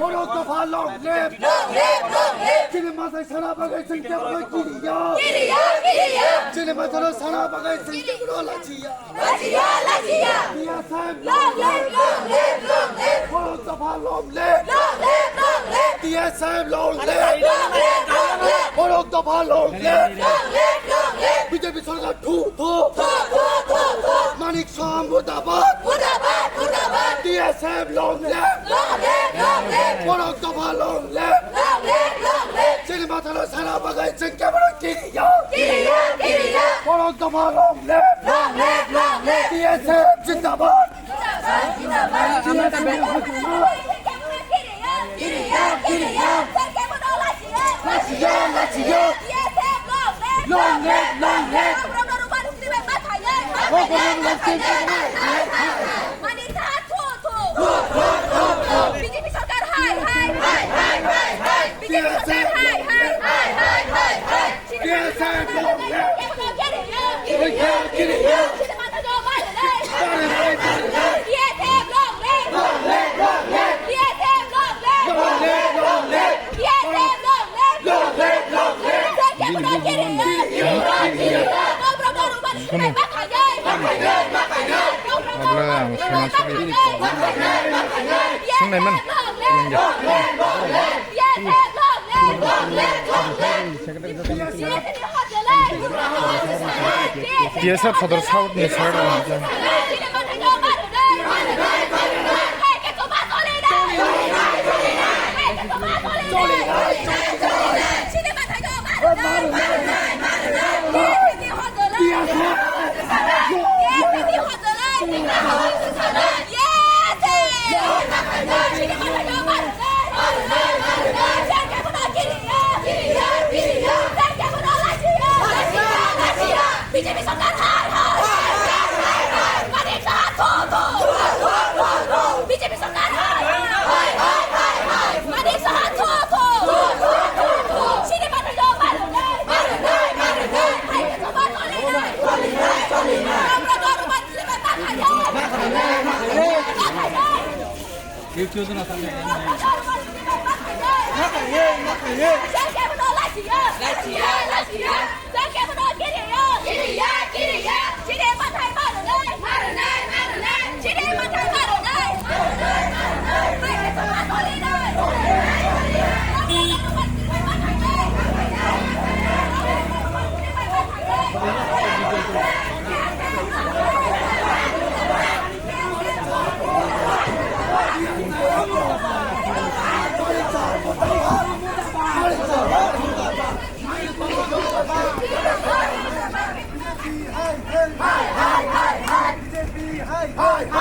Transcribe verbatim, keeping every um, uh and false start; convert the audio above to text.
Borok dopha long live! Long live! Long live! Chini masai sana bagwi chwng kebono kiriya! Kiriya! Kiriya! Chini masai sana bagwi chwng kebono lachiya! Lachiya! Lachiya! T S F long live! Long live! Long live! Borok dopha long live! Long live! Long live! T S F long live! Long live! Long live! Borok dopha long live! Long live! Long live! B J P sorkar thu thu! Thu thu! Thu thu! Manik Saha murdabad! Murdabad! Murdabad! T S F long live! Long live! Long live! Borok dopha long live! Long live! Long live! Chini masai sana bagwi chwng kebono kiriya! Kiriya! Kiriya! Borok dopha long live! Long live! Long live! T S F zindabad! Zindabad! Zindabad! Kiriya! Kiriya! Kiriya! Lachiya! Lachiya! Long live! Long live! Manik Saha thu thu! B J P sorkar hai hai! B J P sorkar hai hai! T S F long live! Kebono kiriya! Kiriya! Kiriya! Chini masai sana bagwi long live! T S F long live! Long live! Long live! T S F long live! Long live! Long live! T S F long live! Long live! Long live! Chwng kebono kiriya! Kiriya! Kiriya! Kiriya! Kiriya! Abla ang suna suri. Sung nai man. T S F sodor south ni side o. B J P sorkar hai hai! Manik Saha thu thu! B J P sorkar hai hai! Manik Saha thu thu! Chini masai sana bagwi long live!